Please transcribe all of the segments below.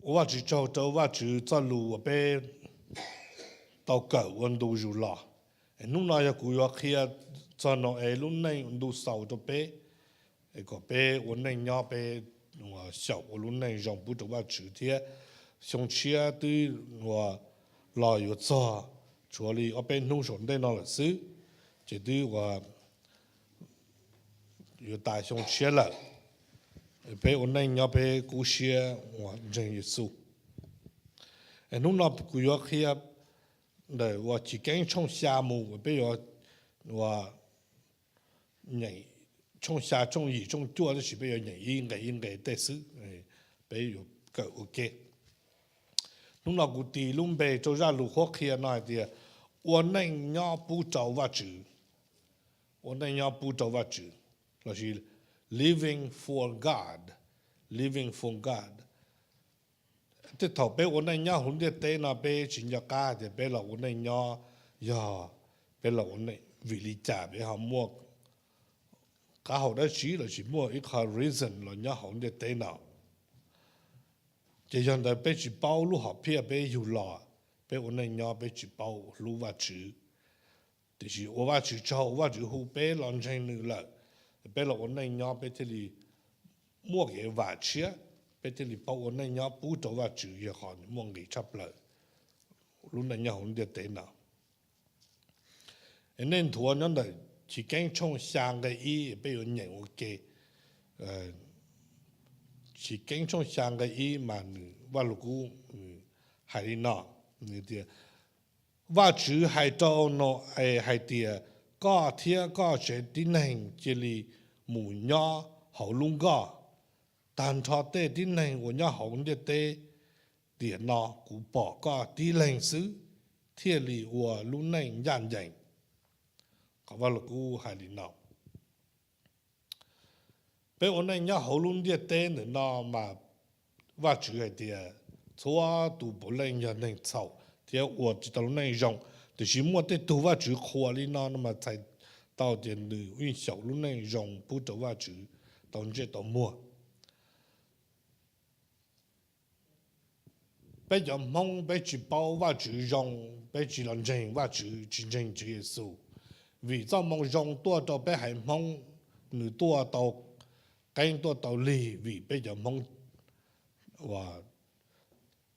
ua Vajtswv tsaug rau Vajtswv txoj lus uas peb tau kawm ua ntu zus los. Hnub no yog kuv yuav qhia txog Nau-es lub neej ntu xaus rau peb, kom peb ua neej nyob peb xyaum ua lub neej zoo pub rau Vajtswv thiab. Xyoo tshiab twb los yuav txog, tshuav li ob peb hnub saum ntej no lawm xwb, ces twb yuav tas xyoo tshiab lawm. Peb ua neej nyob peb kub siab uas ntseeg Yexus. Hnub no kuv yuav qhia ntawm uas Chiv Keeb tshooj xya mus, peb yuav ua nyeem tshooj xya, tshooj yim, tshooj cuaj, tab sis peb yuav nyeem ib nqe ib nqe tej xwb, peb yuav kawm ua ke. Hnub no kuv tis lub npe rau zaj lus qhuab qhia no hais tias ua neej nyob pub rau Vajtswv. Ua neej nyob pub rau Vajtswv, lossis living for God, living for God. Tej thaum peb ua neej nyob hauv ntiaj teb no peb tsis nco qab tias peb los ua neej nyob yog peb los ua neej vim li cas, peb ho muaj qab hau dab tsi lossis muaj ib qho reason los nyob hauv ntiaj teb no. Ces yog ntawd peb tsis paub lub hom phiaj peb yug los, peb ua neej nyob peb tsis paub hlub Vajtswv. Tiam sis ua Vajtswv tsaug, Vajtswv hu peb los ntseeg nws lawm, peb los ua neej nyob peb thiaj li muaj kev vam tshiab, peb thiaj li paub ua neej nyob pub rau Vajtswv yog qhov nws muaj nqis tshaj plaws lub neej nyob hauv ntiaj teb no. Nej nthuav nyob ntawm Chiv Keeb tshooj xya nqe ib, peb yuav nyeem ua ke. Chiv Keeb tshooj xya nqe ib mas nws Vaj Lug Kub hais li no, nws tias, Vajtswv hais rau Nau-es hais tias, koj thiab koj tsev tib neeg cia li mus nyob hauv lub nkoj. Tag nrho tej tib neeg uas nyob hauv ntiaj teb tiam no kuv pom koj tib leeg xwb thiaj li ua lub neej ncaj ncees. Qhov Vaj Lug Kub hais li no. Peb ua neej nyob hauv lub ntiaj teb ntawm no mas Vajtswv hais tias txhua tus puav leej yog neeg txhaum thiab ua tsis tau lub neej zoo, tiam sis muaj tej tug Vajtswv qhuas li no no mas txhais tau tias nws yeej xyaum lub neej zoo pub rau Vajtswv tau ntsej tau muag. Peb cov Hmoob peb tsis paub Vajtswv zoo, peb tsis los ntseeg Vajtswv, tsis ntseeg Tswv Yexus, vim txoj moo zoo tuaj rau peb haiv Hmoob, nws tuaj tau qeeb tuaj tau lig vim peb cov Hmoob,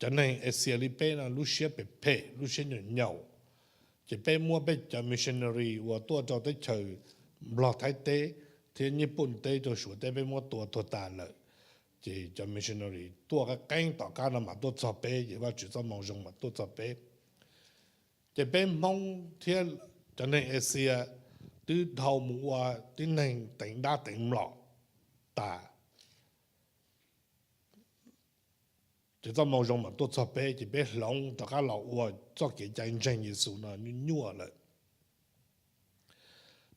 cov neeg Asia li peb no lub siab phem phem, lub siab nyaum nyaum, ces peb muab peb cov missionary uas tuaj rau teb chaws Nplog, Thaib teb thiab Nyij Pooj teb rau Suav teb peb muab tua tuag tas lawm. Ces cov missionary tuaj qeeb tom qab no mas tuaj txog peb, ces Vajtswv txoj moo zoo mas tuaj txog peb. Ces peb Hmoob thiab cov neeg Asia twb dhau mus ua tib neeg teev dab teev mlom tas. Ces txoj moo zoo mas tuaj txog peb, ces peb hloov rov qab los ua txoj kev cai ntseeg Yexus no nyuaj nyuaj lawm.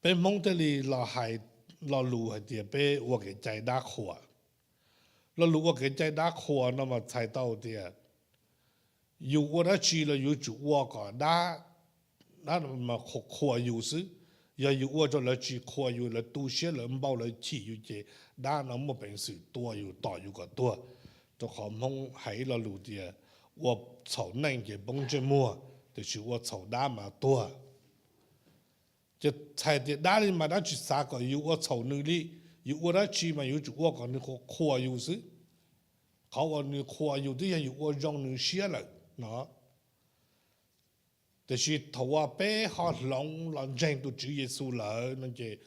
Peb Hmoob thiaj li los hais lo lus hais tias peb ua kev cai dab qhuas. Lo lus ua kev cai dab qhuas no mas txhais tau tias yus ua dab tsi los yuav tsum ua kom dab, dab qhuas yus xwb. Yog yus ua rau lawv tsis qhuas yus, lawv tu siab, lawv npau, lawv chim yus ces dab no muaj peev xwm tua yus, tom yus kom tuag. Rau qhov Hmoob hais ib lo lus tias ua txhaum neej ces poob ntsej muag, tiam sis ua txhaum dab mas tuag. Ces txhais tias dab li mas dab tsis xav kom yus ua txhaum nws li, yus ua dab tsi mas yuav tsum ua kom nws qhuas yus xwb. Qhov uas nws qhuas yus twb yog yus ua zoo nws siab lawm no. Tiam sis thaum uas peb ho hloov los ntseeg tus Tswv Yexus lawm no ces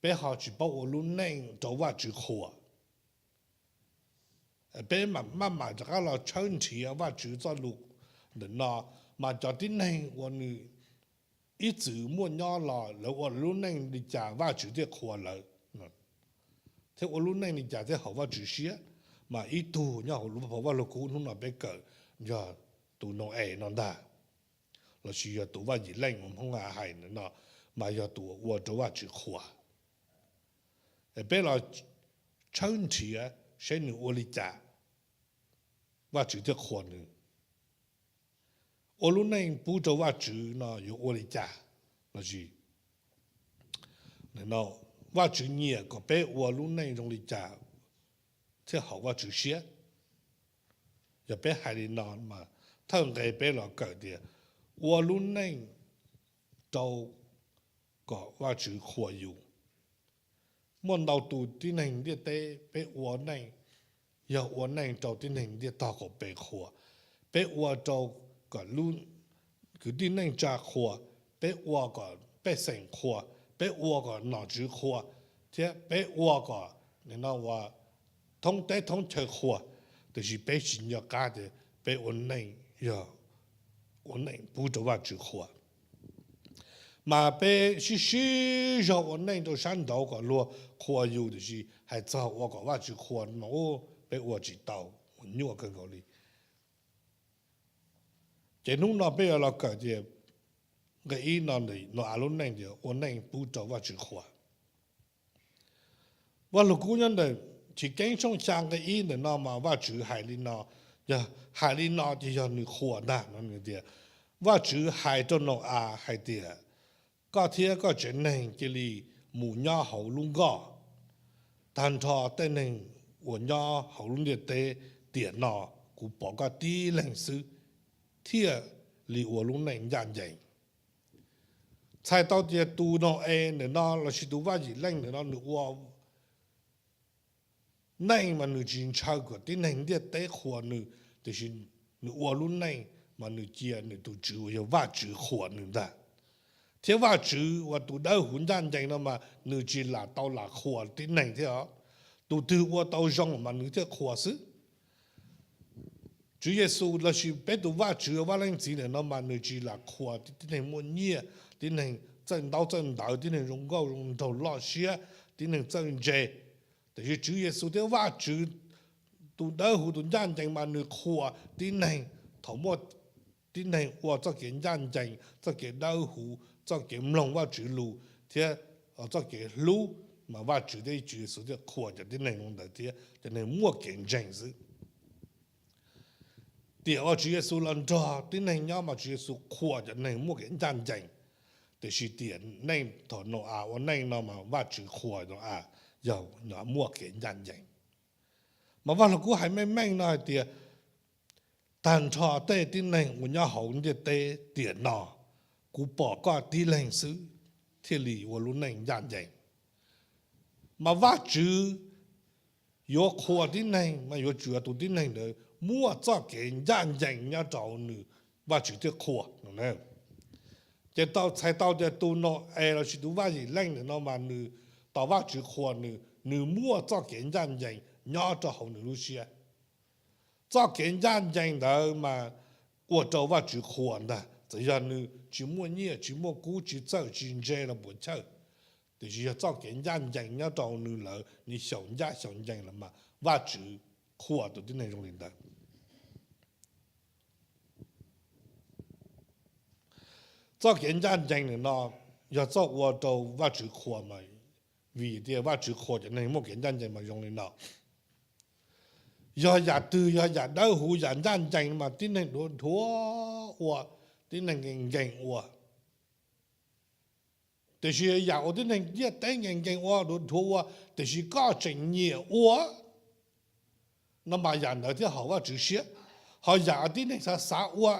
peb ho tsis paub ua lub neej rau Vajtswv qhuas. Peb maj mam rov qab los tshawb nrhiav Vajtswv txoj lus ntawm no, mas cov tib neeg uas nws ib txwm muaj nyob los lawv ua lub neej li cas Vajtswv thiaj qhuas lawv, thiab ua lub neej li cas thiaj haum Vajtswv siab. Mas ib tug nyob hauv lub phau Vaj Lug Kub hnub no peb kawm yog tus Nau-es no ntag, lossis yog tus Vaj Yim Leej uas Hmoob hais no, mas yog tus uas ua rau Vajtswv qhuas. Peb los tshawb nrhiav seb nws ua li cas Vajtswv thiaj qhuas nws. Ua lub neej pub rau Vajtswv no yuav ua li cas, lossis Vajtswv nyiam kom peb ua lub neej zoo li cas thiaj haum Vajtswv siab. Yog peb hais li no mas thawj nqe peb los kawm tias ua lub neej rau kom Vajtswv qhuas yus. Muaj ntau tus tib neeg ntiaj teb peb ua neej yog ua neej rau tib neeg ntiaj tog qaum pes qhuas, peb ua rau kom kwv tij neej tsa qhuas, peb ua kom pej xeem qhuas, peb ua kom nom tswv qhuas, thiab peb ua kom nim no ua thoob teb thoob chaw qhuas, tiam sis peb tsis nco qab tias peb ua neej yog ua neej pub rau Vajtswv qhuas. Mas peb sib sib zog ua neej rau sab nraud kom luag qhuas yus, tiam sis hais txog ua kom Vajtswv qhuas no peb ua tsis tau, ua nyuaj kawg nkaus li. Ces hnub no peb yuav los kawm tias nqe ib no, Nau-as lub neej tias ua neej pub rau Vajtswv qhuas. Vaj Lug Kub nyob ntawm Chiv Keeb tshooj xya nqe ib ntawm no mas Vajtswv hais li no, yog hais li no ces yog nws qhuas ntag no tias, Vajtswv hais rau Nau-as hais tias, koj thiab koj tsev neeg cia li mus nyob hauv lub nkoj. Tag nrho tej neeg uas nyob hauv lub ntiaj teb tiam no, kuv pom koj tib leeg xwb thiaj li ua lub neej ncaj ncees. Txhais tau tias tus Nau-es ntawm no lossis tus Vaj Yim Leej ntawm no nws ua neej mas nws tsis ntshaw kom tib neeg ntiaj teb qhuas nws, tiam sis nws ua lub neej mas nws cia nws tus Tswv uas yog Vajtswv qhuas nws ntag. Thiab Vajtswv uas tus dawb huv ncaj ncees no mas nws tsis lam tau lam qhuas tib neeg thiab os. Tus twg ua tau zoo mas nws thiaj qhuas xwb. Tswv Yexus lossis peb tus Vajtswv Vaj Leej Txiv ntawm no mas nws tsis lam qhuas tib neeg muaj nyiaj, tib neeg txawj ntaub txawj ntawv, tib neeg zoo nkauj zoo nraug loj siab, tib neeg txawj ntse. Tiam sis Tswv Yexus thiab Vajtswv tus dawb huv tus ncaj ncees mas nws qhuas tib neeg thaum muaj tib neeg ua txoj kev ncaj ncees, txoj kev dawb huv, txoj kev mloog Vajtswv lus thiab txoj kev hlub, mas Vajtswv thiab Tswv Yexus thiaj qhuas cov tib neeg ntawd thiab cov neeg muaj kev ntseeg xwb. Tiam uas Tswv Yexus los nrog tib neeg nyob mas Tswv Yexus qhuas cov neeg muaj kev ncaj ncees. Tiam sis tiam neej thaum Nau-as ua neej no mas Vajtswv qhuas Nau-as yog muaj kev ncaj ncees. Mas Vaj Lug Kub hais meej meej no hais tias, tag nrho tej tib neeg uas nyob hauv ntiaj teb tiam no, kuv pom koj tib leeg xwb thiaj li ua lub neej ncaj ncees. Mas Vajtswv yuav qhuas tib neeg mas yuav tsum yog tus tib neeg ntawd muaj txoj kev ncaj ncees nyob rau nws, Vajtswv thiaj qhuas no. Ces tau txhais tau tias tus Nau-es lossis tus Vaj Yim Leej ntawm no mas nws tau Vajtswv qhuas nws, nws muaj txoj kev ncaj ncees nyob rau hauv nws lub siab. Txoj kev ncaj ncees ntawd mas ua rau Vajtswv qhuas ntag, txawm yog nws tsis muaj nyiaj tsis muaj kub tsis txawj tsis ntse los puas chawj, tiam sis yog txoj kev ncaj ncees nyob rau nws lawm, nws xyaum ncaj xyaum ncees lawm mas Vajtswv qhuas tus tib neeg zoo li ntawd. Txoj kev ncaj ncees ntawm no yog txoj ua rau Vajtswv qhuas mas, vim tias Vajtswv qhuas cov neeg muaj kev ncaj ncees mas zoo li no. Yog yam twg yog yam dawb huv yam ncaj ncees mas tib neeg dhuav dhuav ua, tib neeg nkees nkees ua. Tiam sis yam uas tib neeg ntiaj teb nkees nkees ua, dhuav dhuav ua, tiam sis koj tseem nyiam ua no mas yam ntawd thiaj haum Vajtswv siab. Ho yam uas tib neeg xav xav ua,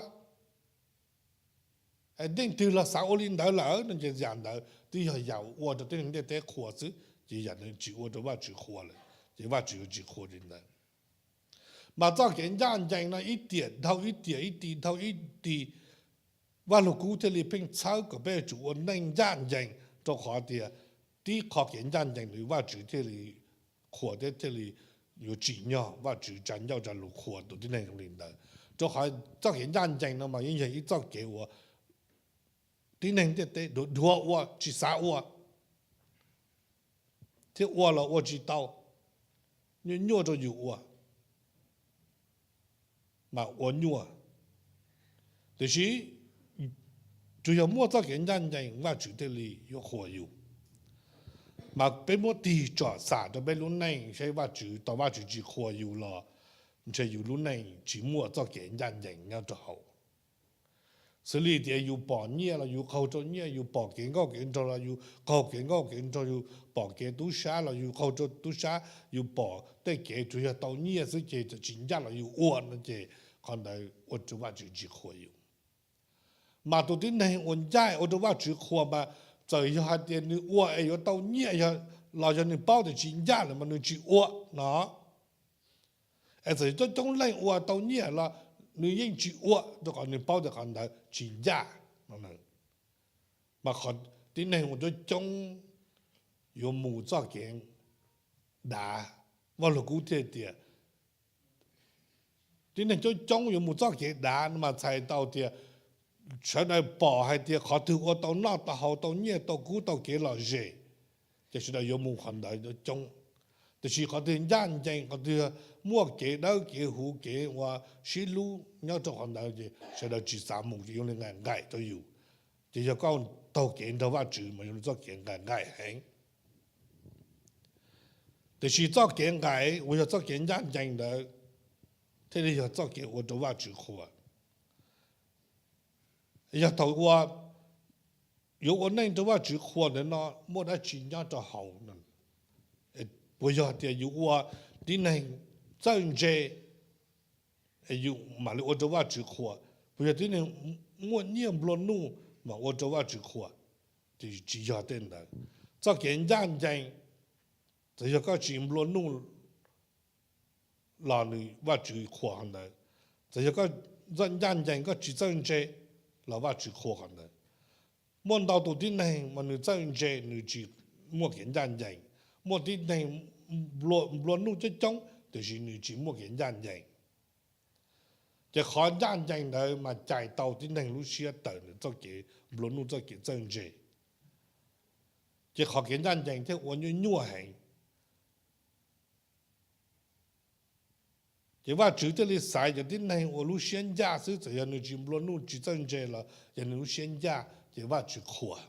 leej twg los xav ua li ntawd lawm no ces yam ntawd twb yog yam ua rau tib neeg ntiaj teb qhuas xwb, ces yam ntawd tsis ua rau Vajtswv qhuas lawm, ces Vajtswv yuav tsis qhuas li ntawd. Mas txoj kev ncaj ncees no ib tiam dhau ib tiam, ib tim dhau ib tim, Vaj Lug Kub thiaj li pheej txhawb kom peb yuav tsum ua neej ncaj ncees, rau qhov tias tib qho kev ncaj ncees ntawd Vajtswv thiaj li qhuas thiab thiaj li yuav tsim nyog Vajtswv tsa ncauj tsa lus qhuas tus tib neeg zoo li ntawd. Rau qhov txoj kev ncaj ncees no mas yeej yog ib txoj kev uas tib neeg ntiaj teb dhuav dhuav ua, tsis xav ua, thiab ua los ua tsis tau, nyuaj nyuaj rau yus ua, mas ua nyuaj. Tiam sis tsuas yog muaj txoj kev ncaj ncees Vajtswv thiaj li yuav qhuas yus. Mas peb muab tig tsom xam rau peb lub neej saib Vajtswv, tau Vajtswv tsis qhuas yus los ntshe yus lub neej tsis muaj txoj kev ncaj ncees nyob rau hauv. Xws li tias yus pom nyiaj los yus qaug rau nyiaj, yus pom kev nkauj kev nraug los yus qaug kev nkauj kev nraug, yus pom kev tub sab los yus qaug rau tub sab, yus pom tej kev tsuas yog tau nyiaj xwb ces txawm tsis ncaj los yus ua no ces qhov ntawd ua rau Vajtswv tsis qhuas yus. Mas tus tib neeg uas ncaj ua rau Vajtswv qhuas mas txawm yog hais tias nws ua es yuav tau nyiaj los yog nws paub tias tsis ncaj lawm mas nws tsis ua no. Es txawm coob coob leej ua tau nyiaj los nws yeej tsis ua rau qhov nws paub tias qhov ntawd tsis ncaj. Mas qhov tib neeg uas coob coob yuav mus txoj kev dav, Vajluskub thiaj tias tib neeg coob coob yuav mus txoj kev dav no mas txhais tau tias sawv daws pom hais tias qhov twg ua tau noj tau haus tau nyiaj tau kub tau kev lom zem, ces sawv daws yuav mus qhov ntawd coob coob. Tiam sis qhov twg ncaj ncees, qhov twg muaj kev dawb kev huv kev uas sib hlub nyob rau qhov ntawd ces sawv daws tsis xav mus ces yuav li nqaim nqaim rau yus. Ces yog koj taug kev nrog Vajtswv mas yog li txoj kev nqaim nqaim heev. Tiam sis txoj kev nqaim uas yog txoj kev ncaj ncees ntawd thiaj li yog txoj kev ua rau Vajtswv qhuas. Yog thaum uas yuav ua neej rau Vajtswv qhuas ntawd no muaj dab tsi nyob rau hauv? Puas yog tias yus ua tib neeg txawj ntse yus mam li ua rau Vajtswv qhuas? Puas yog tib neeg muaj nyiaj nplua nuj mam ua rau Vajtswv qhuas? Ces tsis yog tej ntawd. Txoj kev ncaj ncees, txawm yog koj tsis nplua nuj los nws Vajtswv qhuas qhov ntawd. Txawm yog koj ncaj ncees koj tsis txawj ntse los Vajtswv qhuas qhov ntawd. Muaj ntau tus tib neeg mas nws txawj ntse nws tsis muaj kev ncaj ncees. Muaj tib neeg nplua nuj coob coob tiam sis nws tsis muaj kev ncaj ncees. Ces qhov ncaj ncees ntawd mas cais tau tib neeg lub siab tawm nws txoj kev nplua nuj txoj kev txawj ntse. Ces qhov kev ncaj ncees thiaj ua nyuaj nyuaj heev. Ces Vajtswv thiaj li xaiv cov tib neeg uas lub siab ncaj xwb, txawm yog nws tsis nplua nuj tsis txawj ntse los yog nws lub siab ncaj ces Vajtswv qhuas.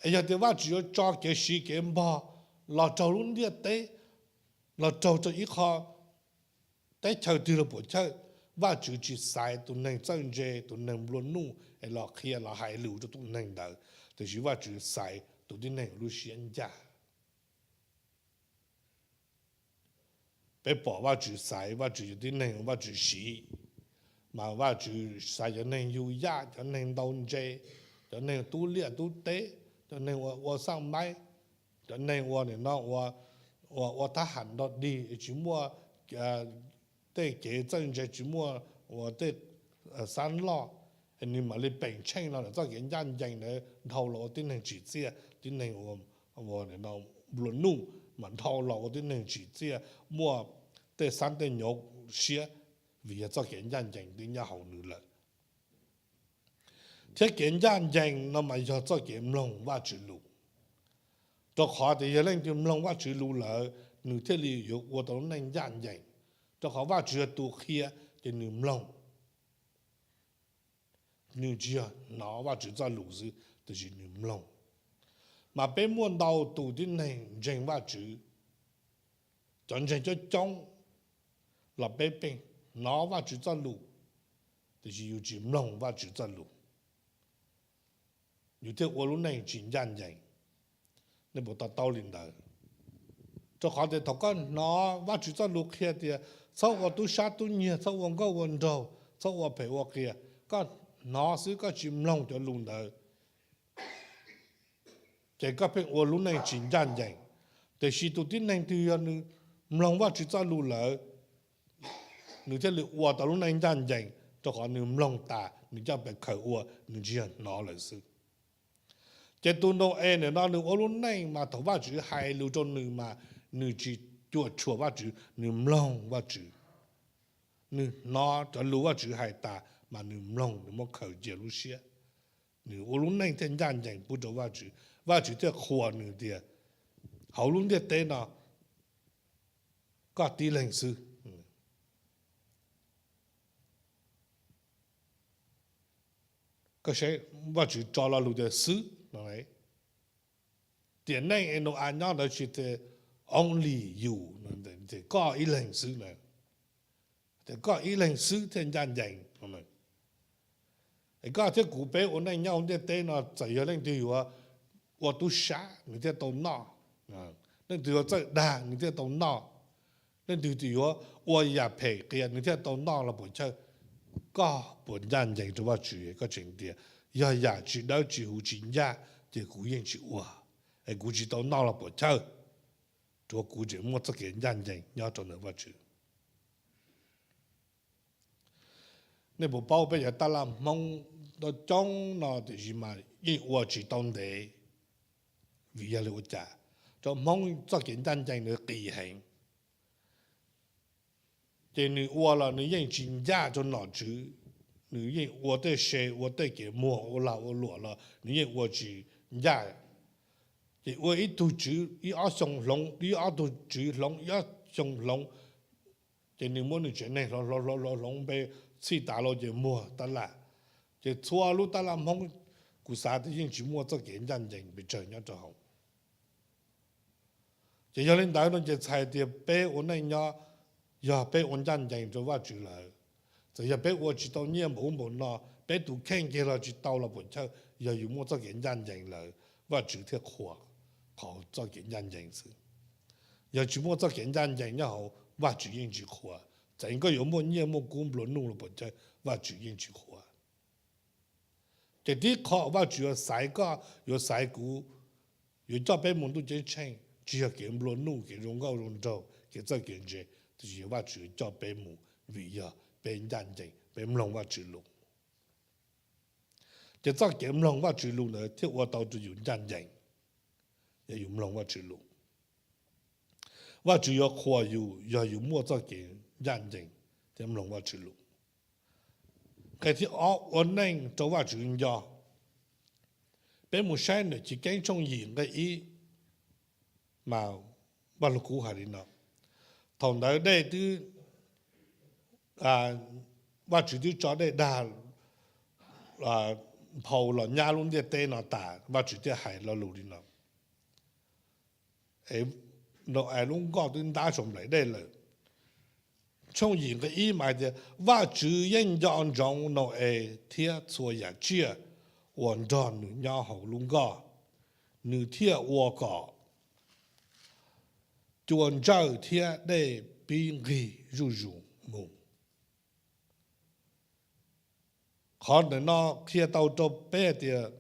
Es yog tias Vajtswv yuav tso kev siv kev npog los raug lub ntiaj teb, los raug rau ib qho teb chaws twg los puam chawj, Vajtswv tsis xaiv tus neeg txawj ntse tus neeg nplua nuj es los qhia los hais lus rau tus neeg ntawd, tiam sis Vajtswv xaiv tus tib neeg lub siab ncaj. Peb pom Vajtswv xaiv Vajtswv cov tib neeg Vajtswv siv, mas Vajtswv xaiv cov neeg yug yaj, cov neeg ntau ntse, cov neeg tub liaj tub teb, cov neeg ua xaj maib, cov neeg ua nim no ua, ua thab ham nrog dig tsis muaj tej kev txawj ntse tsis muaj ua tej xab loj, nws mam li peem tsheej los ntawm txoj kev ncaj ncees ntawd dhau los ua tib neeg tsim txiaj, tib neeg ua nplua nuj mas dhau los ua tib neeg tsim txiaj, muaj tej xab tej nyuv siab, vim yog txoj kev ncaj ncees twb nyob hauv nws lawm. Thiab kev ncaj ncees no mas yog txoj kev mloog Vajtswv lus, rau qhov tias yog leej twg mloog Vajtswv lus lawm nws thiaj li yuav ua tau lub neej ncaj ncees, rau qhov Vajtswv yog tus qhia ces nws mloog. Nws tsis yog hnov Vajtswv txoj lus xwb tiam sis nws mloog. Mas peb muaj ntau tus tib neeg ntseeg Vajtswv, cov ntseeg coob coob los peb pheej hnov Vajtswv txoj lus, tiam sis yus tsis mloog Vajtswv txoj lus, yus thiaj ua lub neej tsis ncaj ncees. Nej puas to taub li ntawd? Rau qhov tias thaum koj hnov Vajtswv txoj lus qhia tias txhob ua tub sab tub nyiag, txhob ua nkauj ua nraug, txhob ua phem ua qias, koj hnov xwb koj tsis mloog cov lus ntawd, ces koj pheej ua lub neej tsis ncaj ncees. Tiam sis tus tib neeg twg yog nws mloog Vajtswv txoj lus lawm, nws thiaj li ua tau lub neej ncaj ncees, rau qhov nws mloog tas nws coj pes khaws ua, nws tsis yog hnov lawm xwb. Ces tus Nau-es nim no nws ua lub neej mas thaum Vajtswv hais lus rau nws mas nws tsis cuam tshuam Vajtswv, nws mloog Vajtswv. Nws hnov cov lus Vajtswv hais tas mas nws mloog, nws muab khaws cia lub siab, nws ua lub neej thiaj ncaj ncees pub rau Vajtswv. Vajtswv thiaj qhuas nws tias hauv lub ntiaj teb no koj tib leeg xwb. Koj saib, Vajtswv tso lo lus tias xwb no, tiam neej es Nau-as nyob ntawd tsis tias only you, tias koj ib leeg xwb na, tias koj ib leeg xwb thiaj ncaj ncees. Es koj thiab kuv peb ua neej nyob hauv ntiaj teb no, txawm yog leej twg yuav ua tub sab nws thiaj tau noj, leej twg yuav txawj dag nws thiaj tau noj, leej twg yuav ua yam phem qias nws thiaj tau noj los puas chawj? Koj puas ncaj ncees rau Vajtswv? Koj tseem tias, yog yam tsis dawb tsis huv tsis ncaj ces kuv yeej tsis ua, es kuv tsis tau noj los puas chawj? Rau qhov kuv tseem muaj txoj kev ncaj ncees nyob rau ntawm Vajtswv. Nej puas paub peb cov taj laj Hmoob coob no tiam sis mas yeej ua tsis tau ntev? Vim yog li ua cas? Rau Hmoob txoj kev ncaj ncees nws qis heev, ces nws ua los nws yeej tsis ncaj rau nom tswv. Nws yeej ua tej se, ua tej kev muag, ua lag ua luam los nws yeej ua tsis ncaj. Ces ua ib tug tswv ib ob xyoo hloov, ib ob tug tswv hloov ib ob xyoo hloov, ces nws muab nws tsev neeg hloov hloov hloov hloov hloov npe txhij tas lawm ces muag taj laj. Ces txhua lub taj laj Hmoob, kuv xav tias yeej tsis muaj txoj kev ncaj ncees pes tsawg nyob rau hauv. Ces yog li ntawd no ces txhais tias peb ua neej nyob, yog peb ua ncaj ncees rau Vajtswv lawm, txawm yog peb ua tsis tau nyiaj npaum ub npaum no, peb tus kheej kiag los tsis tau los puas chawj? Yog yus muaj txoj kev ncaj ncees lawm, Vajtswv thiaj qhuas qhov txoj kev ncaj ncees xwb. Yog tsis muaj txoj kev ncaj ncees nyob hauv, Vajtswv yeej tsis qhuas. Txawm koj yuav muaj nyiaj muaj kub nplua nuj los puas chawj, Vajtswv yeej tsis qhuas. Ces tib qho Vajtswv yuav xaiv koj, yuav xaiv kuv, yuav coj peb mus ntuj ceeb tsheej tsis yog kev nplua nuj, kev zoo nkauj zoo nraug, kev txawj kev ntse, tiam sis yog Vajtswv yuav coj peb mus vim yog peb ncaj ncees, peb mloog Vajtswv lus. Ces txoj kev mloog Vajtswv lus ntawd thiaj ua tau rau yus ncaj ncees, yog yus mloog Vajtswv lus. Vajtswv yuav qhuas yus yog yus muaj txoj kev ncaj ncees thiab mloog Vajtswv lus. Nqe thib ob, ua neej rau Vajtswv nco. Peb mus saib ntawm Chiv Keeb tshooj yim nqe ib, mas Vaj Lug Kub hais li no: Thaum ntawd dej twb, Vajtswv twb tso dej dag phau los nyab lub ntiaj teb no tas, Vajtswv thiaj hais lo lus li no. Nau-es lub nkoj twb ntab saum nplaim dej lawm. Tshooj yim nqe ib mas hais tias Vajtswv yeej nco ntsoov Nau-es thiab txhua yam tsiaj uas nrog nws nyob hauv lub nkoj, nws thiaj ua kom cua ntsawj thiab dej pib nqig zuj zus mus. Qhov ntawm no qhia tau rau peb tias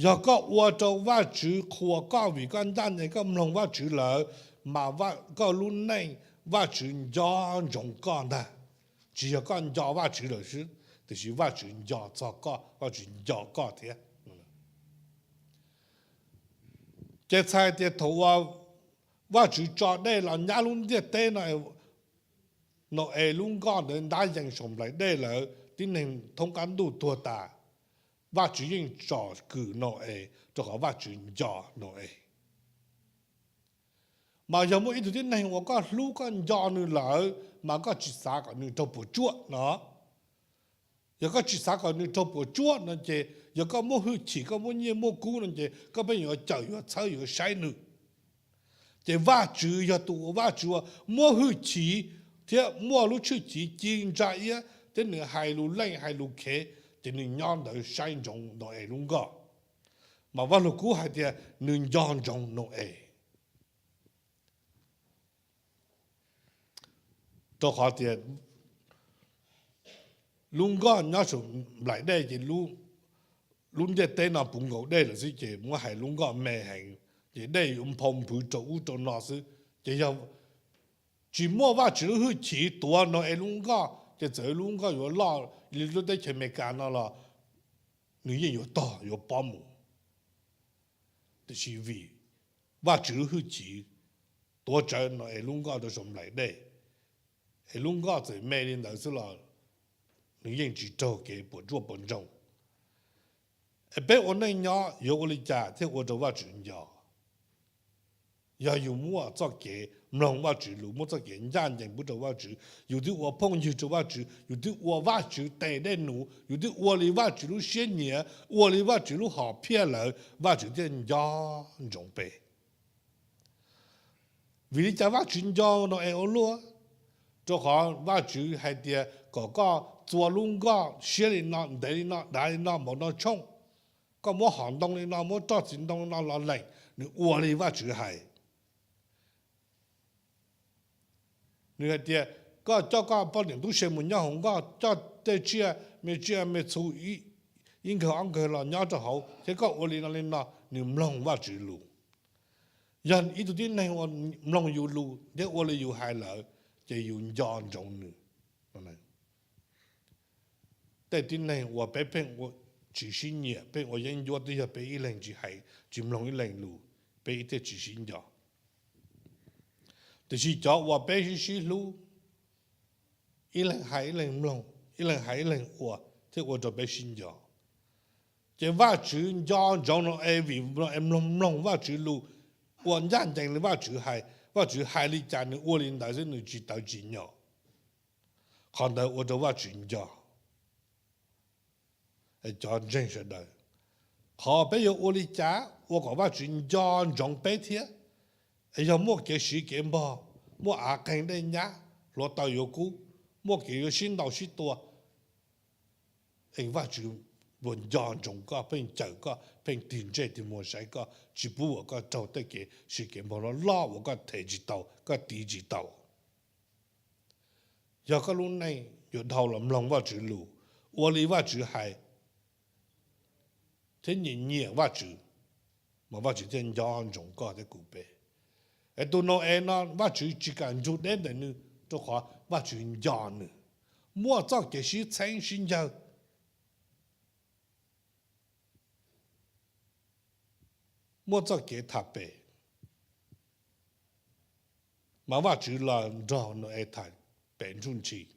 yog koj ua rau Vajtswv qhuas koj vim koj ncaj ncees koj mloog Vajtswv lawm, mas koj lub neej Vajtswv nco ntsoov koj ntag. Tsis yog koj nco Vajtswv lawm xwb, tiam sis Vajtswv nco txog koj, Vajtswv nco koj thiab. Ces txhais tias thaum uas Vajtswv tso dej los nyab lub ntiaj teb no, Nau-es lub nkoj ntawd ntab yees saum nplaim dej lawm, tib neeg thoob qab ntuj tuag tas, Vajtswv yeej tsom kwm Nau-es rau qhov Vajtswv nco Nau-es. Mas yog muaj ib tug tib neeg uas koj hlub koj nco nws lawm mas koj tsis xav kom nws raug puas tsuaj no. Yog koj tsis xav kom nws raug puas tsuaj no ces yog koj muaj hwj chim, koj muaj nyiaj muaj kub no ces koj pheej yuav cawm yuav txhawb yuav saib nws. Ces Vajtswv yog tus uas Vajtswv uas muaj hwj chim thiab muaj lub tshwj chim ci ntsa iab thiab nws hais lus leej hais lus khev, ces nws nyob ntawd saib ntsoov Nau-es lub nkoj. Mas Vaj Lug Kub hais tias nws nco ntsoov Nau-es. Rau qhov tias lub nkoj nyob saum nplaim dej ces lub ntiaj teb no puv nkaus dej lawm xwb ces muab hais lub nkoj me heev, ces dej yuav nphau nphwv rau ub rau no xwb. Ces yog tsis muaj Vajtswv lub hwj chim tuav Nau-es lub nkoj ces txawm lub nkoj yuav loj li lub teb chaws Amelikas no los nws yeej yuav tog yuav pob mus. Tiam sis vim Vajtswv lub hwj chim tuav tsawv Nau-es lub nkoj rau saum nplaim dej, es lub nkoj txawm me li ntawd xwb los nws yeej tsis raug kev puas tsuaj puas ntsoog. Es peb ua neej nyob yuav ua li cas thiaj ua rau Vajtswv nco? Yog yus muaj txoj kev mloog Vajtswv lus, muaj txoj kev ncaj ncees pub rau Vajtswv, yus twb ua phooj ywg rau Vajtswv, yus twb ua Vajtswv tes dej num, yus twb ua li Vajtswv lub siab nyiam, ua li Vajtswv lub hom phiaj lawm, Vajtswv thiaj nco ntsoov peb. Vim li cas Vajtswv nco Nau-es ua luaj? Rau qhov Vajtswv hais tias kom koj txua lub nkoj siab li no, ntev li no, dav li no, npaum no tshooj, koj muab hom ntoo li no, muab roj txiv ntoo li no los lees, nws ua li Vajtswv hais. Nws hais tias, koj coj koj poj niam tub se mus nyob hauv nkoj, coj tej tsiaj me tsiaj me txhu ib nkawg ob nkawg los nyob rau hauv, thiab koj ua li no li no, nws mloog Vajtswv lus. Yog ib tug tib neeg uas mloog yus lus thiab ua li yus hais lawm, ces yus nco ntsoov nws. Tej tib neeg uas peb pheej ua tsis sib nyiam, pheej ua yeeb ncuab twb yog peb ib leeg tsis hais, tsis mloog ib leeg lus, peb ib thiaj tsis sib nco. Tiam sis cov uas peb sib sib hlub, ib leeg hais ib leeg mloog, ib leeg hais ib leeg ua, thiaj ua rau peb sib nco. Ces Vajtswv nco ntsoov Nau-es vim Nau-es mloog mloog Vajtswv lus, ua ncaj ncees li Vajtswv hais. Vajtswv hais li cas nws ua li ntawd xwb, nws tsis tawv tsis nyom. Qhov ntawd ua rau Vajtswv nco. Cov ntseeg sawv daws, qhov peb yuav ua li cas ua kom Vajtswv nco ntsoov peb thiab? Es yog muaj kev siv kev npog, muaj av qeeg dej nyab, hluav taws yuav kub, muaj kev yuav sib ntaus sib tua, es Vajtswv puas nco ntsoov koj, pheej cawm koj, pheej tig ntsej tig muag saib koj, tsis pub uas koj raug tej kev siv kev npog loj loj uas koj them tsis tau, koj tiv tsis tau? Yog koj lub neej yuav dhau los mloog Vajtswv lus, ua li Vajtswv hais, thiab nyiam nyiam Vajtswv, mas Vajtswv thiaj nco ntsoov koj thiab kuv peb. Es tus Nau-es no Vajtswv tsis kam nrug deb ntawm nws, rau qhov Vajtswv nco nws, muaj txoj kev sib txheeb sib ncawg, muaj txoj kev tham pem, mas Vajtswv los nrog Nau-es tham pem ntsuj ntsig.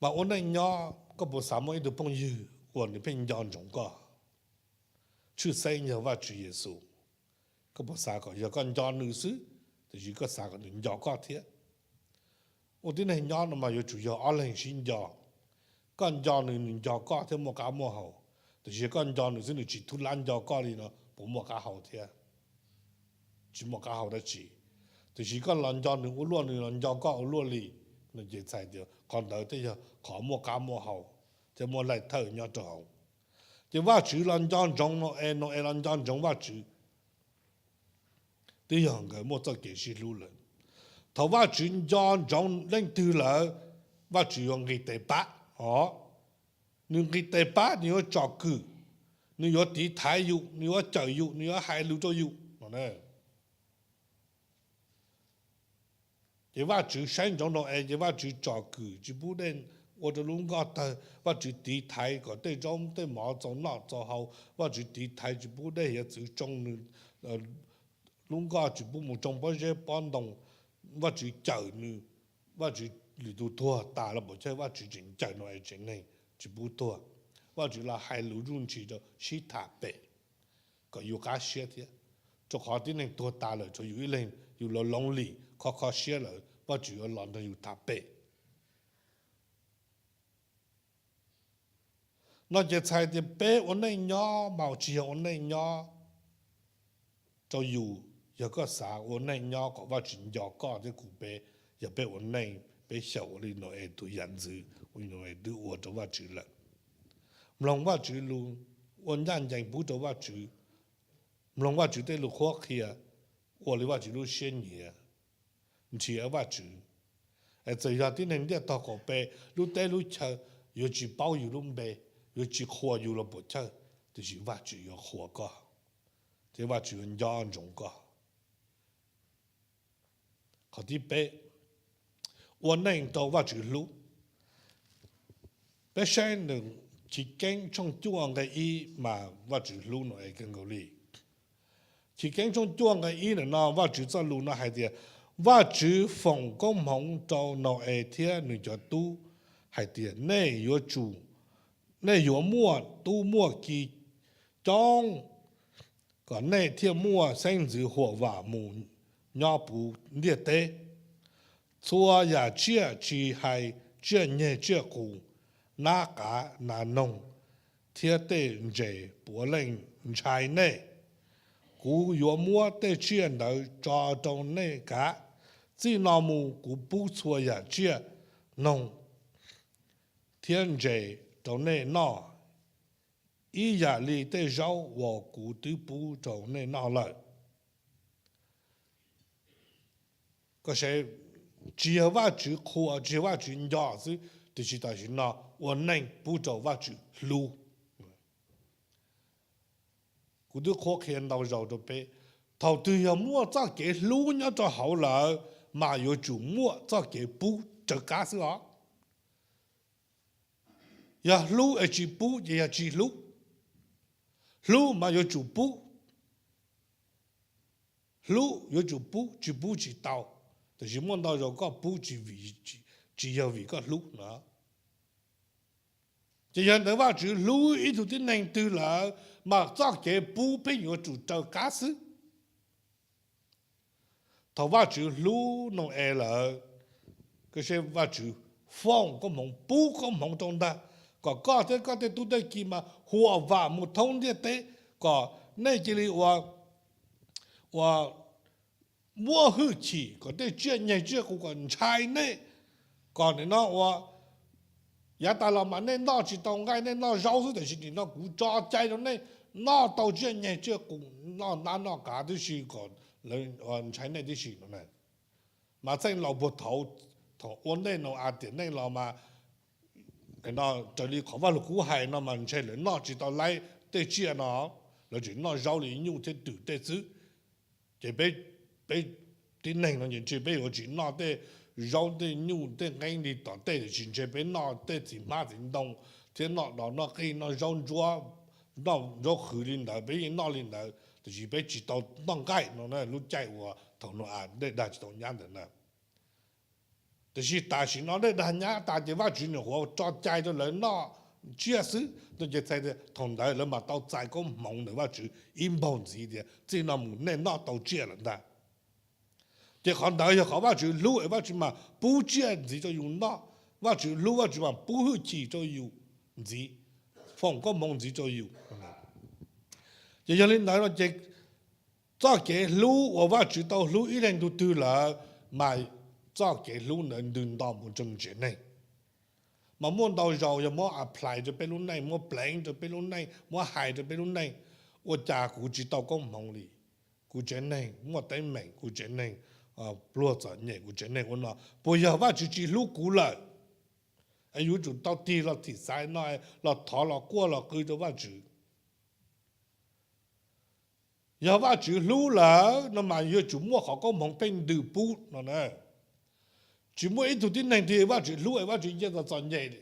Mas ua neej nyob koj puas xav muaj ib tug phooj ywg uas nws pheej nco ntsoov koj? Tshwj xeeb yog Vajtswv Yexus. Koj puas xav kom yog koj nco nws xwb, tiam sis koj xav kom nws nco koj thiab? Ua tib neeg nyob no mas yuav tsum yog ob leeg sib nco. Koj nco nws, nws nco koj thiab muaj qab muaj hau. Tiam sis koj nco nws xwb, nws tsis thub lab nco koj li no puas muaj qab hau thiab? Tsis muaj qab hau dab tsi. Tiam sis koj los nco nws ua luaj, nws los nco koj ua luaj li, no ces txhais tias qhov ntawd thiaj yog qhov muaj qab muaj hau thiab muaj laij thawj nyob rau hauv. Ces Vajtswv los nco ntsoov Nau-es, Nau-es los nco ntsoov Vajtswv. Twb yog nkawd muaj txoj kev sib hlub lawm. Thaum Vajtswv nco ntsoov leej twg lawm, Vajtswv yuav nqis tes pab os. Nws nqis tes pab, nws yuav tsom kwm, nws yuav tiv thaiv yus, nws yuav cawm yus, nws yuav hais lus rau yus no. Ces Vajtswv saib ntsoov Nau-es, ces Vajtswv tsom kwm tsis pub dej ua rau lub nkoj tawg, Vajtswv tiv thaiv kom tej zaub tej mov txaus noj txaus haus, Vajtswv tiv thaiv tsis pub dej hiav txwv tsoo nws lub nkoj, tsis pub mus tsoo pob zeb pob ntoo, Vajtswv cawm nws, Vajtswv lwm tus tuag tas los pom chaw, Vajtswv tseem cawm Nau-es tsev neeg tsis pub tuag. Vajtswv los hais lus zuj ntshis rau sib tham pem kom yus qab siab thiab, rau qhov tib neeg tuag tas lawm tshuav yus ib leeg, yus los lonely, kho kho siab lawm, Vajtswv yuav los nrog yus tham pem. No ces txhais tias peb ua neej nyob mas tsis yog ua neej nyob rau yus. Yog koj xav ua neej nyob kom Vajtswv nco koj thiab kuv peb, yog peb ua neej peb xyaum ua li Nau-es tus yam ntxwv uas Nau-es twb ua rau Vajtswv lawm. Mloog Vajtswv lus, ua ncaj ncees pub rau Vajtswv, mloog Vajtswv tej lus qhuab qhia, ua li Vajtswv lub siab nyiam, nrhiav Vajtswv. Es txawm yog tib neeg ntiaj tog qaum pem, lub teb lub chaw yuav tsis paub yus lub npe, yuav tsis qhuas yus los puas chawj, tiam sis Vajtswv yuav qhuas koj, thiab Vajtswv yuav nco ntsoov koj. Qhov thib peb, ua neej rau Vajtswv hlub. Peb saib nws Chiv Keeb tshooj cuaj nqe ib mas Vajtswv hlub Nau-es kawg nkaus li. Chiv Keeb tshooj cuaj nqe ib ntawm no Vajtswv txoj lus no hais tias, Vajtswv foom koob hmoov rau Nau-es thiab nws cov tub hais tias, nej yuav tsum, nej yuav muaj tub muaj ki coob, kom nej thiaj muaj xeeb ntxwv huam vam mus nyob puv ntiaj teb. Txhua yam tsiaj tsis hais tsiaj nyeg tsiaj qus, nab qav nas noog thiab tej ntses puav leej ntshai nej. Kuv yuav muab tej tsiaj ntawd tso rau nej kav, Txij no mus kuv pub txhua yam tsiaj noog thiab ntses rau nej noj, ib yam li tej zaub uas kuv twb pub rau nej noj lawm. Tsis yog Vajtswv qhuas, tsis yog Vajtswv nco xwb, tiam sis tam sim no ua neej pub rau Vajtswv hlub. Kuv twb qhuab qhia ntau zaus rau peb, thaum twg yog muaj txoj kev hlub nyob rau hauv lawm, mas yuav tsum muaj txoj kev pub raws qab xwb os. Yog hlub es tsis pub ces yog tsis hlub. Hlub mas yuav tsum pub. Hlub yuav tsum pub, tsis pub tsis tau. Tiam sis muaj ntau zaus koj pub tsis yog vim koj hlub no. Ces yog ntawd Vajtswv hlub ib tug tib neeg twg lawm, mas txoj kev pub pheej yuav tsum raws qab xwb. Thaum Vajtswv hlub Nau-es lawm, koj saib Vajtswv foom koob hmoov, pub koob hmoov rau ntag, kom koj thiab koj tej tub tej ki mas huam vam mus thoob ntiaj teb, kom nej cia li ua, ua muaj hwj chim, kom tej tsiaj nyeg tsiaj qus kom ntshai nej, kom nim no ua yav tas los mas nej noj tsis tau nqaij, nej noj zaub xwb, tiam sis nim no kuv tso cai rau nej noj tau tsiaj nyeg tsiaj qus, noj nab noj qav tib si, kom lawv ntshai nej tib si no. Mas txheej laus puag thaud, thaum ua ntej Nau-as tiam neej los mas, raws li qhov Vajluskub hais no mas ntshe lawv noj tsis tau laib tej tsiaj no, lawv tseem noj zaub li nyuj thiab twm tej xwb. Ces peb tib neeg no ces ntshe peb yuav tsis noj tej zaub tej nyuj tej nqeeb li tom tej, tiam sis ntshe peb noj tej txiv hmab txiv ntoo thiab noj dos noj qij, noj zaub ntsuab, noj zaub qhwv li ntawd, peb yeej noj li ntawd, tiam sis peb tsis tau noj nqaij no, lub caij uas thaum Nau-as dej dag tsis tau nyab ntawd na. Tiam sis tam sim no dej dag nyab tas ces Vajtswv nyuam qhuav tso cai rau lawv noj tsiaj xwb no, ces txhais tias thaum ntawd lawv mam tau txais koob hmoov ntawm Vajtswv ib npaug ntxiv tias txij no mus nej noj tau tsiaj lawm ntag. Ces qhov ntawd yog qhov Vajtswv hlub es Vajtswv mam pub tsiaj ntxiv rau yus noj. Vajtswv hlub, Vajtswv mam pub hwj chim rau yus ntxiv, foom koob hmoov ntxiv rau yus. Ces yog li ntawd no ces txoj kev hlub uas Vajtswv tau hlub ib leeg tug twg lawm, mas txoj kev hlub ntawd ntws nto mus rau tsev neeg. Mas muaj ntau zaus yog muab apply rau peb lub neej, muab pleev rau peb lub neej, muab hais rau peb lub neej. Ua cas kuv tsis tau koob hmoov li? Kuv tsev neeg muaj teeb meem, kuv tsev neeg pluag txom nyem, kuv tsev neeg ua no, puas yog Vajtswv tsis hlub kuv lawm? Es yuav tsum tau tig los thim xaiv no, los thov los quaj los qw rau Vajtswv. Yog Vajtswv hlub lawm no mas yuav tsum muaj qhov koob hmoov pheej ntws pub no na. Tsis muaj ib tug tib neeg twg Vajtswv hlub es Vajtswv cia txom txom nyem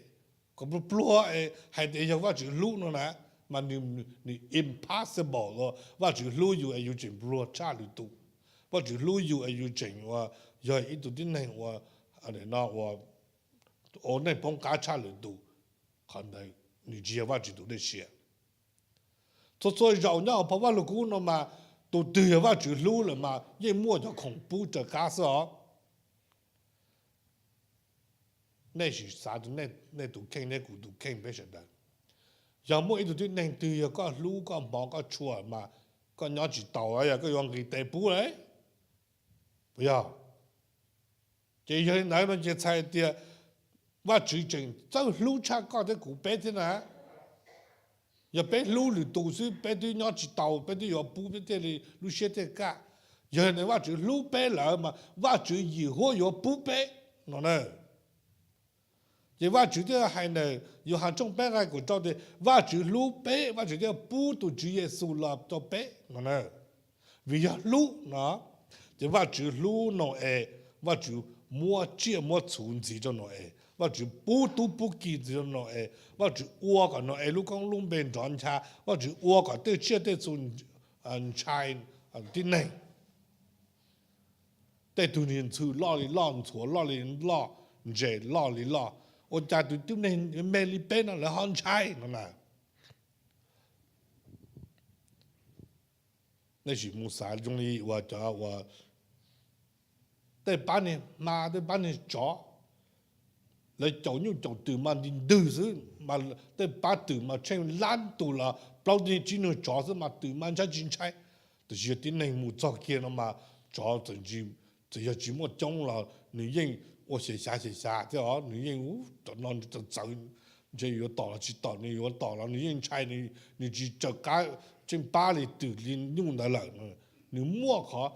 kom pluag pluag es hais tias yog Vajtswv hlub no na, mas nws, nws impossible. Vajtswv hlub yus es yus tseem pluag tshaj lwm tus. Vajtswv hlub yus es yus tseem ua, yog ib tug tib neeg ua, no ua, ua neej poob qab tshaj lwm tus. Qhov ntawd nws tsis yog Vajtswv tus dej siab. Txhua txhua zaus nyob hauv phau Vajluskub no mas tus twg yog Vajtswv hlub lawm mas yeej muaj cov khoom pub raws qab xwb os. Nej sim xav rau nej tus kheej thiab kuv tus kheej peb sawv daws. Yog muaj ib tug tib neeg twg yog koj hlub koj hmov koj tshua mas koj nyob tsis taus, yog koj yuav nqis tes pub lawm. Puas yog? Ces yog li ntawd no ces txhais tias Vajtswv tseem txawj hlub tshaj koj thiab kuv peb thiab na. Yog peb hlub lwm tus xwb peb twb nyob tsis taus, peb twb yuav pub peb thiaj li lub siab thiaj kaj. Yog li ntawd Vajtswv hlub peb lawm mas Vajtswv yim huab yuav pub peb no na. Ces Vajtswv thiaj hais ntawm Yauhas tshooj peb nqai kaum rau tias Vajtswv hlub peb, Vajtswv thiaj pub tus Tswv Yexus los rau peb no na. Vim yog hlub no, ces Vajtswv hlub Nau-es, Vajtswv muab tsiaj muab txhu ntxiv rau Nau-es, Vajtswv pub tub pub ki ntxiv rau Nau-es, Vajtswv ua kom Nau-es lub koob lub npe nrov ncha, Vajtswv ua kom tej tsiaj tej txhu ntshai tib neeg. Tej tug niag ntxhw loj li loj, ntxhuav loj li loj, ntses loj li loj, ua cas tus tib neeg me li peb no lawv ho ntshai no na. Nej sim mus xav zoo li uas cov uas tej pab niag hma, tej pab niag tsov, lawv caum nyuj caum twm mas nti ntwg xwb, mas tej pab twm mas tsheej lab tus los plaub tug tsib nug tsov xwb mas twm mas ntshai tsis ntshai. Tiam sis yog tib neeg mus txog kiag no mas tsov txawm ntsis Txawm yog tsis muaj coob los nws yeej ua xyem xyav xyem xyav thiab os, nws yeej ua no txawv txawv, ntshe yuav tom los tsis tom, nws yuav tom los nws yeej ntshai, nws tsis tsaws qab tseem pab li twm li nyuj ntawd lawm. Nws muaj qhov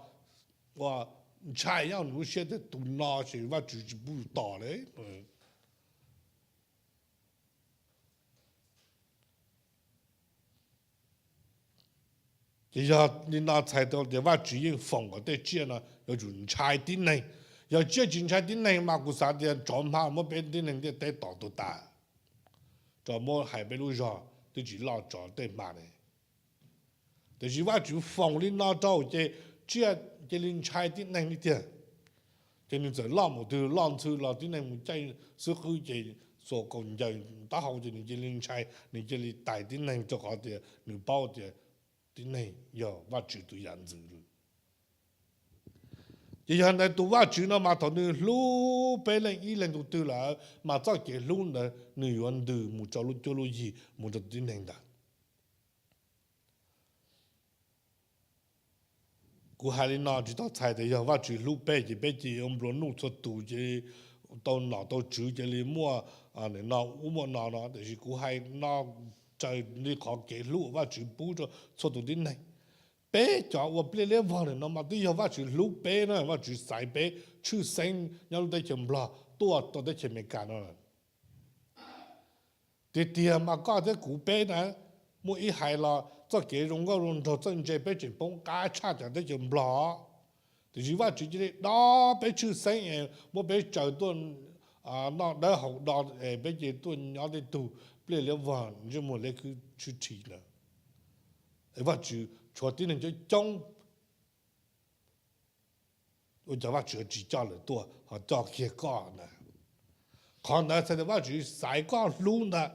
uas ntshai nyob nws lub siab tias tus no ces Vajtswv tsis pub yus tom li. Ces yog li no txhais tau tias Vajtswv yeej foom kom tej tsiaj no yuav tsum ntshai tib neeg. Yog tsiaj tsis ntshai tib neeg mas kuv xav tias tsov hma muab peb tib neeg ntiaj teb tom tuag tas, tsov muab hais peb lub zog twb tsis loj tsov tej hma ne. Tiam sis Vajtswv foom li no rau ces tsiaj cia li ntshai tib neeg li tiag. Ces nws txawm loj mus twg loj ntxhw los tib neeg mus caij xwb qwb ces xuas kaus ncaws taub hau ces nws cia li ntshai, nws cia li tais tib neeg rau qhov tias nws paub tias tib neeg yog Vajtswv tus yam ntxwv. Ces yog ntawd tus Vajtswv no mas thaum nws hlub peb leej ib leeg tus twg lawm mas txoj kev hlub ntawd nws yuav ntws mus rau lub cuab lub yig mus rau tib neeg ntawd. Kuv hais li no tsis tau txhais tias yog Vajtswv hlub peb ces peb cia li ua nplua nuj txhua tus, cia li tau nom tau tswv, cia li muaj no ub muaj no no. Tiam sis kuv hais no raws li qhov kev hlub uas Vajtswv pub rau txhua tus tib neeg. Peb cov ua pliaj liab vog no mas twb yog Vajtswv hlub peb na, Vajtswv xaiv peb tshwj xeeb nyob lub teb chaws Nplog tuaj rau teb chaws Amelikas no. Tiag tiag mas koj thiab kuv peb na, muaj ib hais los txoj kev zoo nkauj zoo nraug txawj ntse peb tseem poob qab tshaj cov teb chaws Nplog. Tiam sis Vajtswv cia li dob peb tshwj xeeb es muab peb tsaws tuaj noj dawb haus do es peb ces tuaj nyob tej tug pliaj liab vog ntsej muag liab khwb tshwj rhi na. Vajtswv tshuav tib neeg coob coob ua cas Vajtswv tsis coj lawv tuaj ho coj kiag koj na? Qhov ntawd txhais tias Vajtswv xaiv koj hlub ntag.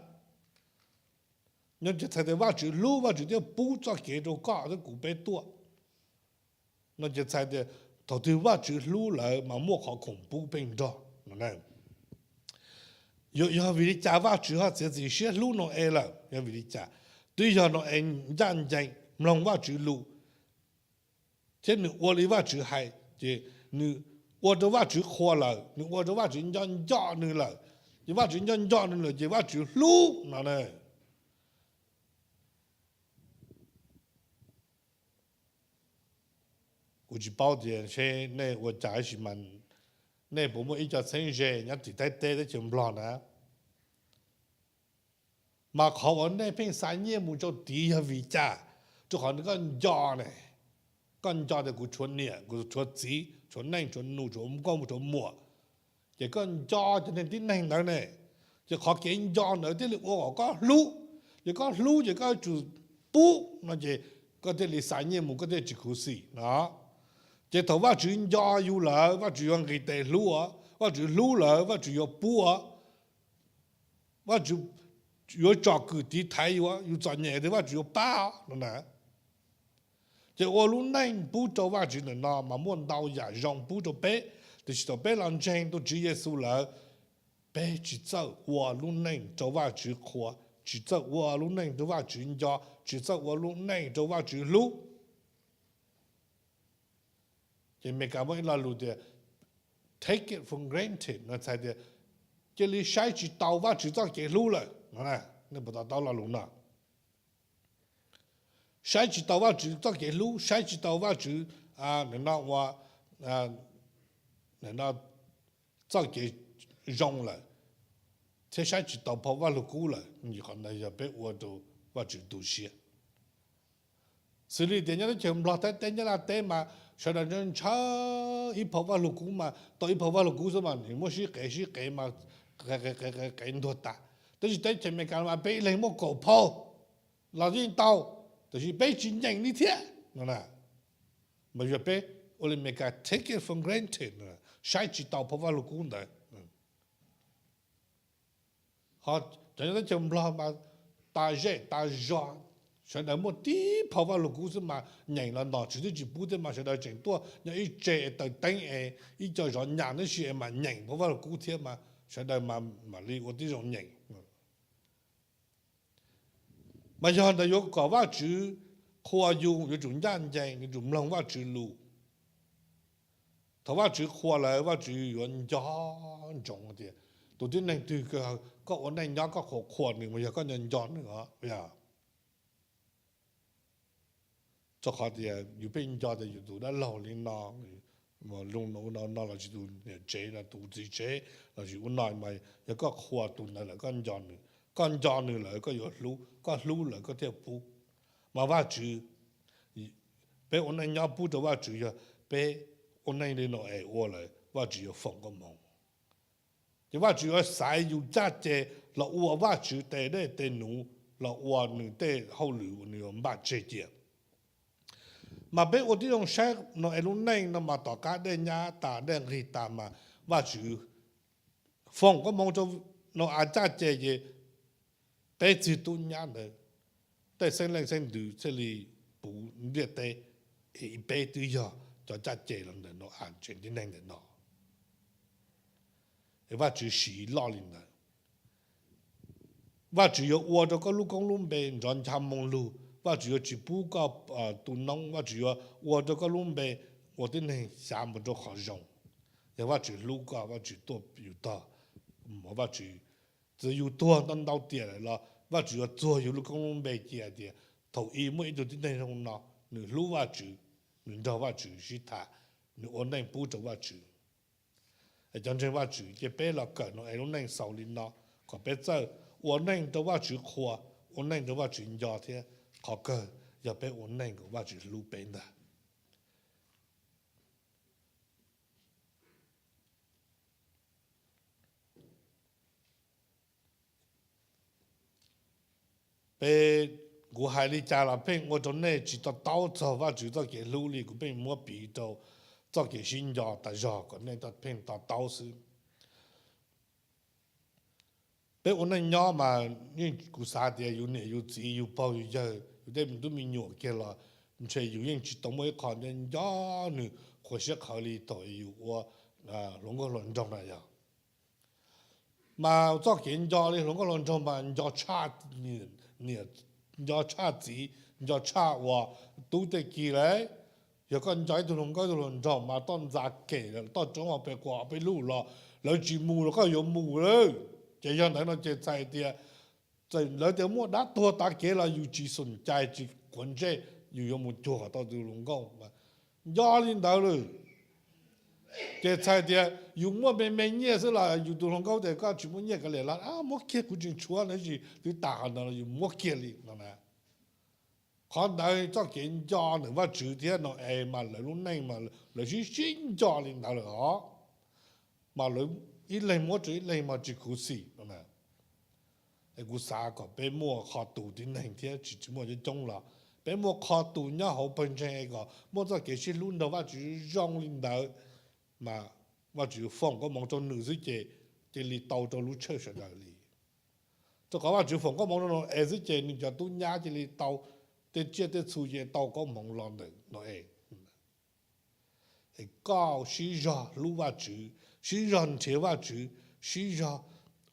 Nyob ces txhais tias Vajtswv hlub, Vajtswv thiaj pub txoj kev rau koj thiab kuv peb tuaj. No ces txhais tias thaum twg Vajtswv hlub lawm mas muaj qhov khoom pub pheej nrog. Yog, yog vim li cas Vajtswv ho txiav txim siab hlub Nau-es lawm? Yog vim li cas? Twb yog Nau-es ncaj ncees mloog Vajtswv lus thiab nws ua li Vajtswv hais, ces nws ua rau Vajtswv qhuas lawm, nws ua rau Vajtswv nco nco nws lawm. Ces Vajtswv nco nco nws lawm ces Vajtswv hlub no na. Kuv tsis paub tias seb nej ua cas tab sis mas nej puas muaj ib co txheeb ze nyob tim Thaib teb teb chaws Nplog na, mas qhov uas nej pheej xa nyiaj mus rau tid yog vim cas? Rau qhov koj nco ne, koj nco tias kuv tshuav niam, kuv tshuav txiv, tshuav neej, tshuav nus, tshuav nkauj, tshuav muam, ces koj nco cov neeg tib neeg ntawd ne, ces qhov kev nco ntawd thiaj li ua kom koj hlub. Ces koj hlub ces koj yuav tsum pub no ces koj thiaj li xa nyiaj mus, koj thiaj tsis khuv xim no. Ces thaum Vajtswv nco yus lawm, Vajtswv yuav nqis tes hlub os, Vajtswv hlub lawm Vajtswv yuav pub os, Vajtswv yuav tsom kwm tiv thaiv yus, yus txom nyem tias Vajtswv yuav pab no na. Ces ua lub neej pub rau Vajtswv ntawm no mas muaj ntau yam zoo pub rau peb, tiam sis thaum peb los ntseeg tus Tswv Yexus lawm, peb tsis txawj ua lub neej rau Vajtswv qhuas, tsis txawj ua lub neej rau Vajtswv nco, tsis txawj ua lub neej rau Vajtswv hlub. Ces Amelikas muaj ib lo lus tias take it for granted no txhais tias cia li saib tsis taus Vajtswv txoj kev hlub lawm no. Nej puas to taub lo lus no? Saib tsis taus Vajtswv txoj kev hlub, saib tsis taus Vajtswv no ua txoj kev zoo lawm, thiab saib tsis taus phau Vajluskub lawm, qhov ntawd yog peb ua rau Vajtswv tu siab. Xws li tias nyob teb chaws Nplog, Thaib teb, Nyab Laj teb mas sawv daws ntshaw ib phau Vajluskub mas tau ib phau Vajluskub xwb mas nws muab sib qev sib qev mas qev ntuag tas. Tab sis teb chaws Amelikas mas peb ib leeg muaj kaum phau los yeej tau, tab sis peb tsis nyeem li thiab no. Mas yog peb ua li Amelikas take it for granted, saib tsis taus phau Vajluskub ntawd. Ho cov nyob teb chaws Nplog mas tas zej tas zog, sawv daws muaj tib phau Vajluskub xwb mas nyeem los nom tswv twb tsis pub thiab mas sawv daws tseem tuaj nyob ib tse es taws teeb es ib co zov nyas tab sis es mam nyeem phau Vajluskub thiab mas sawv daws mam li ua tib zoo nyeem. Mas yog ntawd yuav kom Vajtswv qhuas yus, yuav tsum ncaj ncees, yuav tsum mloog Vajtswv lus. Thaum Vajtswv qhuas lawm, Vajtswv yuav nco ntsoov tias tus tib neeg twg koj ua neej nyob koj qhuas qhuas nws mas yog koj nco nco nws os. Rau qhov tias yus pheej nco tias yus tus dab laug li no, no lossis tus niam tsev no, tus txiv tsev lossis ua no mas yog koj qhuas tus ntawd lawm koj nco nws, koj nco nws lawm koj yuav hlub, koj hlub lawm koj thiaj pub. Mas Vajtswv, peb ua neej nyob pub rau Vajtswv yog peb ua neej li Nau-es ua lawm Vajtswv yuav foom koob hmoov. Ces Vajtswv yuav xaiv yus caj ces los ua Vajtswv tes dej tes num, los ua nws tej hauj lwm uas nws yuav npaj tseg cia. Mas peb ua tib zoo saib Nau-es lub neej no mas tom qab dej nyab tas dej nqig tas mas Vajtswv foom koob hmoov rau Nau-es caj ces, ces peb txwg tub nyab ntawd tej xeeb leej xeeb ntxwv thiaj li puv ntiaj teb, es peb twb yog cov caj ces los ntawm Nau-es tsev tib neeg ntawm no. Es Vajtswv siv loj li ntawd. Vajtswv yuav ua rau koj lub koob lub npe nrov ncha moo lug, Vajtswv yuav tsis pub koj tu noob, Vajtswv yuav ua rau koj lub npe ua tib neeg xyav mus rau qhov zoo. Yog Vajtswv hlub koj, Vajtswv tuaj yus tog, Vajtswv, txawm yus tuag ntau ntau tiam lawm los Vajtswv yuav txuag yus lub koob lub npe cia tias thaum ub muaj ib tug tib neeg zoo no, nws hlub Vajtswv, nws nrog Vajtswv sib tham, nws ua neej pub rau Vajtswv. Es cov ntseeg Vajtswv, ces peb los kawm Nau-es lub neej xaus li no, kom peb txawj ua neej rau Vajtswv qhuas, ua neej rau Vajtswv nco thiab qhov kawg yog peb ua neej kom Vajtswv hlub peb ntag. Peb, kuv hais li cas los pheej ua rau nej tsis to taub txog Vajtswv txoj kev hlub li, kuv pheej muab piv rau txoj kev sib nco tas zog kom nej pheej to taub xwb. Peb ua neej nyob mas yeej kuv xav tias yus niam yus txiv yus pog yus yawg yus tej me tub me nyuam kiag los ntshe yus yeej tsis tau muaj ib qho nco nco nws qhuav siab qhawv li thaum yus ua hluas nkauj hluas nraug na yog. Mas txoj kev nco li hluas nkauj hluas nraug mas nco tshaj, nco tshaj txiv, nco tshaj uas tub tej kis lawm. Yog koj nco ib tug hluas nkauj ib tug hluas nraug mas toj ntxas kem toj roob pes quas peb lub los lawv tsis mus los koj yuav mus lawm. Ces yog ntawd no ces txhais tias lawv tias muaj dab tuag tav kev los yus tsis xoom cai tsis quav ntsej, yus yuav mus cuag kom tau tus hluas nkauj. Nco li ntawd lawm. Ces txhais tias yus muaj me me nyiaj xwb los yus tus hluas nkauj tias koj tsis muaj nyiaj kav liam los muab kiag, kuv tseem tshuav ntawd tsis twv tas qhov ntawd los yus muab kiag li no na. Qhov ntawd txoj kev nco ntawm Vajtswv thiab Nau-es mas lawv lub neej mas lawv sib sib nco li ntawd lawm os. Mas lawv ib leeg muab rau ib leeg mas tsis khuv xim no na. Es kuv xav kom peb muaj qhov tus tib neeg thiab tsis, tsis muaj coob coob los peb muaj qhov tus nyob hauv pawg ntseeg es kom muaj txoj kev sib hlub nrog Vajtswv zoo li ntawd, mas Vajtswv foom koob hmoov rau nws xwb ces cia li tau rau lub tshawj sawv daws li. Rau qhov Vajtswv foom koob hmoov rau Nau-es xwb ces nws cov tub nyab cia li tau tej tsiaj tej txhu ces tau koob hmoov los ntawm Nau-es. Es koj sib zog hlub Vajtswv, sib zog nrhiav Vajtswv, sib zog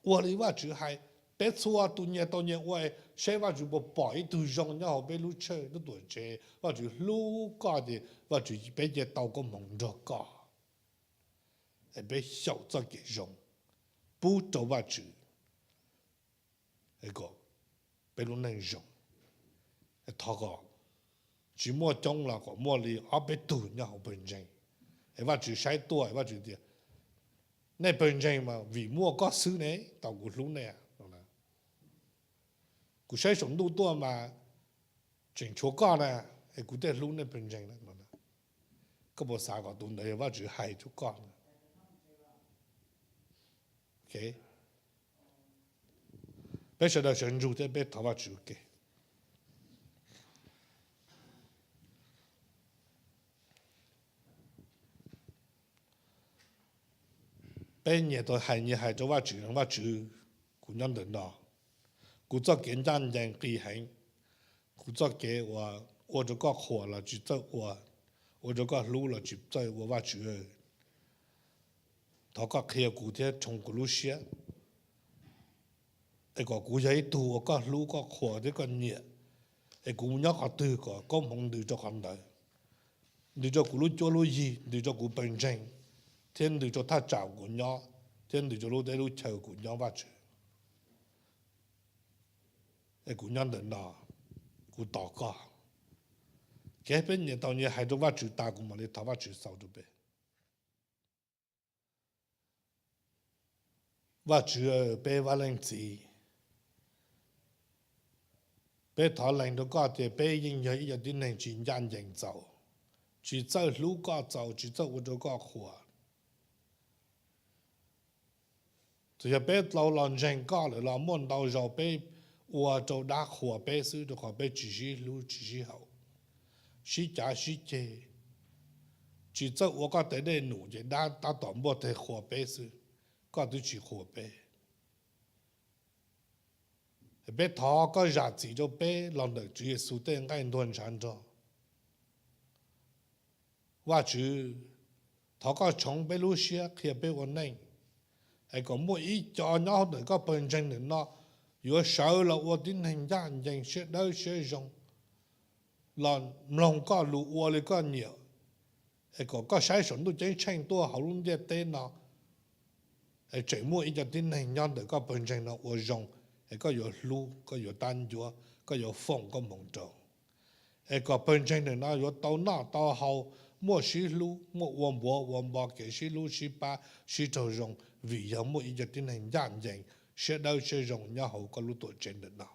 ua li Vajtswv hais. Peb txhua tus nyias tau nyias ua, saib Vajtswv puas pom ib tug zoo nyob hauv peb lub tshawj lub tuam tsev, Vajtswv hlub koj ces Vajtswv peb cia tau koob hmoov nrog koj. Es peb xyaum txoj kev zoo pub rau Vajtswv, kom peb lub neej zoo. Thov kom tsis muaj coob los kom muaj li ob peb tug nyob hauv pawg ntseeg, es Vajtswv saib tuaj, Vajtswv tias nej pawg ntseeg mas vim muaj koj xwb ne tau kuv hlub nej. Kuv saib saum ntuj tuaj mas tseem tshuav koj na, es kuv thiaj hlub nej pawg ntseeg na. Koj puas xav kom tus ntawd yog Vajtswv hais rau koj? Peb sawv daws sawv ntsug thiab peb thov Vajtswv ua ke. Peb nyias tau hais, nyias hais rau Vajtswv, Vajtswv, kuv nyob ntawm no, kuv txoj kev ncaj ncees qis heev, kuv txoj kev uas ua rau koj qhuas los tsis txawj ua, ua rau koj hlub los tsis txawj ua Vajtswv. Thov koj qhia kuv thiab rho kuv lub siab, es kom kuv yog ib tug uas koj hlub koj qhuas thiab koj nyiam, es kuv nyob qhov twg kom koob hmoov ntws rau qhov ntawd, ntws rau kuv lub cuab lub yig, ntws rau kuv pawg ntseeg, thiab ntws rau thaj tsam kuv nyob, thiab ntws rau lub teb lub chaw kuv nyob, Vajtswv. Es kuv nyob ntawm no, kuv tos koj. Kev peb nyias tau nyias hais rau Vajtswv tas, kuv mam li thov Vajtswv xaus rau peb. Vajtswv, peb Vaj Leej Txiv, peb thov lees rau koj tias peb yeej yog ib co tib neeg tsis ncaj ncees txaus, tsis txawj hlub koj txaus, tsis txawj ua rau koj qhuas. Txawm yog peb tau los ntseeg koj lawm los muaj ntau zaus peb ua rau dab qhuas peb xwb, rau qhov peb tsis sib hlub tsis sib haum, sib cav sib ceg, tsis txawj ua koj tes dej num, ces dab tab tom npuaj teg qhuas peb xwb, koj twb tsis qhuas peb. Peb thov koj zam txim rau peb los ntawm Tswv Yexus tej nqaij ntuag ntshav nrog. Vajtswv, thov koj tshoov peb lub siab qhia peb ua neej, es kom muaj ib co nyob hauv ntawm koj pawg ntseeg ntawm no yuav sawv los ua tib neeg ncaj ncees siab dawb siab zoo, los mloog koj lus ua li koj nyiam, es kom koj saib saum ntuj ceeb tsheej tuaj hauv lub ntiaj teb no, es tseem muaj ib co tib neeg nyob ntawm koj pawg ntseeg no ua zoo, es koj yuav hlub, koj yuav tab ncuav, koj yuav foom koj moo rau. Es kom pawg ntseeg ntawm no yuav tau noj tau haus, muaj sib hlub, muaj ua npuav ua npo kev sib hlub sib pab sib raug zoo, vim yog muaj ib co tib neeg ncaj ncees siab dawb siab zoo nyob hauv koj lub tuam tsev ntawm no.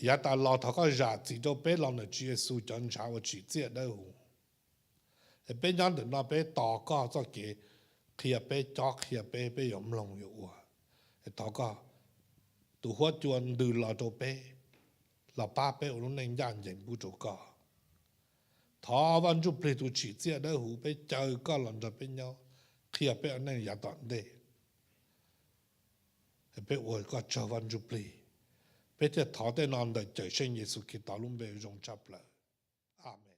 Yav tas los thov koj zam txim rau peb los ntawm Tswv Yexus cov ntshav uas tsim txiaj dawb huv. Es peb nyob ntawm no peb tos koj txoj kev qhia peb, cob qhia peb, peb yuav mloog yuav ua. Es thov koj tus huab cua ntws los rau peb, los pab peb ua lub neej ncaj ncees pub rau koj. Thov Vaj Ntsujplig tus tsim txiaj dawb huv peb caw koj los nrog peb nyob, qhia peb ua neej yav tom ntej. Peb ua koj tsaug Vaj Ntsujplig. Peb thiaj thov tej no ntawm Cawmseej Yexus Khetos lub npe zoo tshaj plaws. Amees.